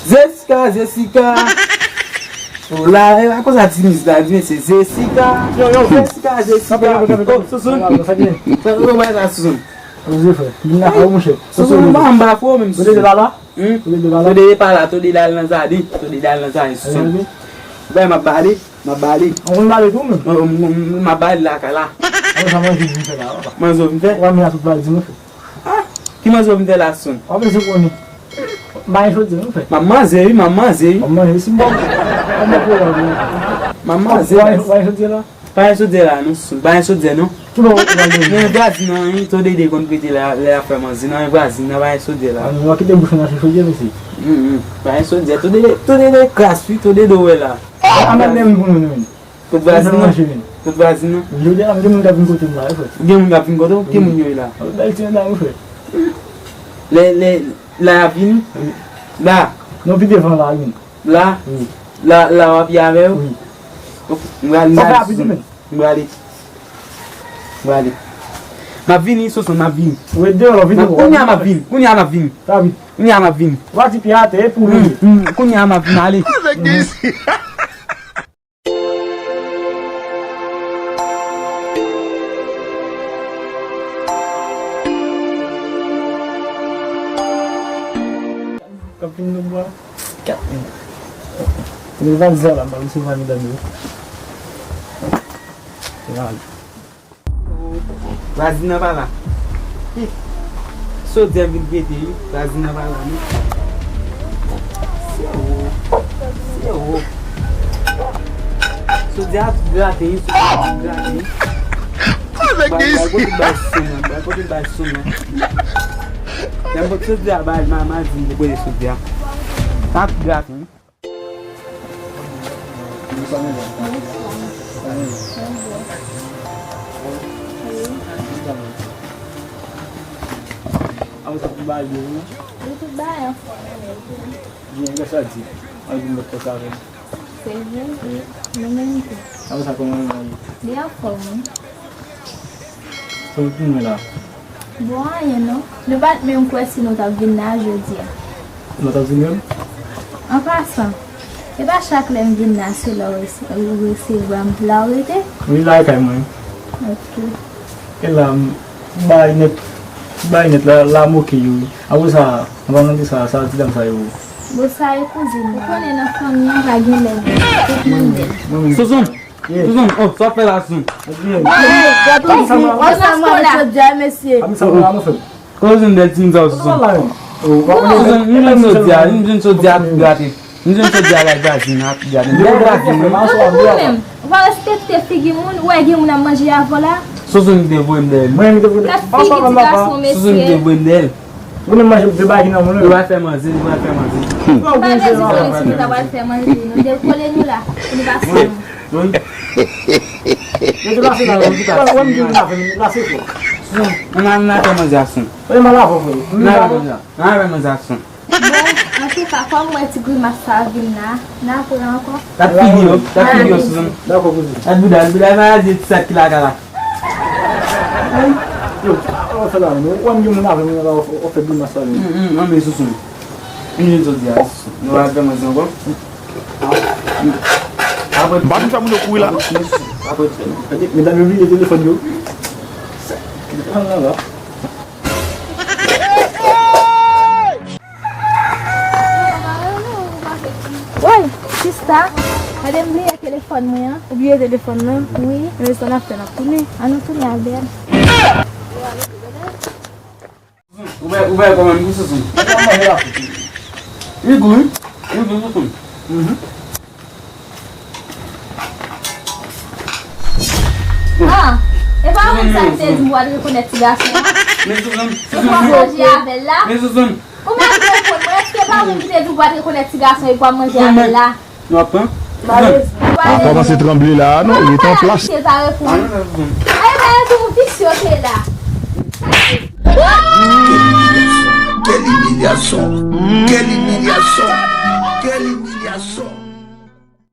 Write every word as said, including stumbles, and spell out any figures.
Zesika, Zesika. O la, e pa konsa Diniz la di, mesye, Zesika. Yo, yo, Zesika, Zesika. Kanpe, kanpe, kanpe. O, Sousoun. Sa, sa, sa, sa, sa, sa, Sousoun. Koze frè. Vin la, ou monchè. Sousoun, m pa, m pa fò menm. Kote de la la? Hmm? Kote de la la? Tode pa la, Tode al nan zaden. Tode al nan zaden, Sousoun. Bay, m ap bale, m ap bale. Ou konn bale tou menm? M, m, m, m ap bale lakay la. Ou sa manje vin fè la, papa? Manje vin fè? Ou pa vin la tout bal di nou fè. Ah, ki manzè w vin fè la, Sousoun? W ap bezwen konnen. M pa gen chodyè non, frè. M ap manze wi, m ap manze wi. W ap manje si m pa, pa gen pwoblèm non. M ap manze. W pa gen chodyè la? Pa gen chodyè la non, Sousoun. Pa gen chodyè non. Ki bò w pral dòmi? Men vwazin nan wi, Tode konn prete lè, lè y ap fè manze nan, men vwazin nan pa gen chodyè la. A, w ap kite bouch mwen nan se chodyè mesye. Hmm, hmm. Pa gen chodyè, Tode, Tode kras wi, Tode wè la. A, a, men pou nou menm. Kot vwazin nan? Kot vwazin nan? Jodi a, gen moun k ap vin kote m la, wi, frè. Gen moun k ap vin kote w? Ki moun yo ye la? Bèl ti medam, wi, frè. Lè, lè, la y ap vini? Wi. La? Non, pi devan la, wi. La? Wi. La, la w ap ye avè yo? Wi. Ok, m prale, m prale, Sousoun. M prale. M prale. M ap vini, Sousoun, m ap vini. Wi, deyò, vini. Kounye a m ap vini. Kounye a m ap vini. Sa vini. Kounye a m ap vini. Ou pa di pye atè, e pou nou. Hmm, hmm, kounye a m ap vini, ale. K ap fin nan bwa. Kat minit. Mwen pa di sa la, m pa resevwa medam yo. Vwazin nan pa la. Hi. Sodyè vin prete wi. Vwazin nan pa la non. Se ou. Se ou. Sodyè ap grate wi. Sodyè ap grate wi. Bal, bal, kote bal sou nan? Bal, kote bal sou nan? Lè m pot sodyè a, bal, ma, ma di m pou prete sodyè a. Sa ap grate wi. Avan sa pou bagay yo, non? Yo tout bagay anfòm, men. Byen, kisa w di? Ann di m lòt kòs avè m. Se vre? Wi. Nou menm tou. Avan sa, kòman nou ye? Li anfòm, wi. Sa w ap di mwen la? Bon, anyen non. Nou pa t menm kwè si nou t ap vin la jodi a. Nou t ap vin menm? An pasan, e pa chak lè m vin la se la w rese-, ou resevwa m la w rete? Wi, la e kay mwen. Ok. E la, m bay nèt, bay nèt la, la moke yo wi. Apre sa, an palan de sa, sa ti dam sa yo. Bon, sa e kouzin mwen. Ou konnen nan fanmi an pa gen lè bèl, tout moun bèl. Sousoun! Sousoun, oh, sa w ap fè la, Sousoun? Kouzin bèl timoun sa yo, Sousoun. Sousoun, m jwenn sodyè, m jwenn sodyè ap grate. M jwenn sodyè a lal vwazin nan ap grate. Bèl vwazin wi. Ou pa respekte figi moun, ou wè gen moun ap manje avè w la. Sousoun ki te voye m dèyè l. Mwen ki te voye l. Kat figi ti gason, mesye. Sousoun ki te voye m dèyè l. Ou menm manje de bagay ki nan moun ou. Yo pral fè manze, yo pral fè manze. Pa bezwen konnen si nou ta pral fè manze. Nou dekole nou la. Nou pase nou. Yo te pase la, yo te pase. Wè m di nou la, fè m la se fò. Ann al, ann al fè manze a Sousoun. Ann al fè manze a Sousoun. Bon, antouka, kòm m wè ti grimas sa a vin la, n a pran ankò. Kat figi yo, kat figi yo, Sousoun. Dakò, kouzin. Kat bouda, bouda, pa di ti sat ki lakay la. Yo, sa la, nou, w ap gen moun avè m, w ap fè grimas sa, men. Hum, hum, anmwe, Sousoun. M jwenn sodyè a, Sousoun. Nou va fè manze ankò. Apre. M pa vin fè moun yo kouri la. Apre. Medam yo bliye telefòn yo. Telefòn nan la. Woy, sista, gade m bliye telefòn mwen an. Ou bliye telefòn nan? Wi. Men sa n ap fè, n ap tounen. Ann nou tounen avè l. Ou wè, ou wè kòman m gou Sousoun? Li gou, wi. Li gou, Sousoun. Mhm. Ah, e pa ou menm sa ki te di m pou w al rekonèt ti gason an? Men Sousoun, Sousoun, manje avè l la? Men Sousoun. Ou mèt reponn mwen, èske pa ou menm ki te di w pou w al rekonèt ti gason e pou w al manje avè l la? Nou ap pran? Ou pa bezwen. Ou pa bezwen. A kòmanse tranble la, non, rete an plas. Ou pa la ki te pa reponn. Ay, men tou visye w te la. Quelle humiliation, quelle humiliation, quelle humiliation.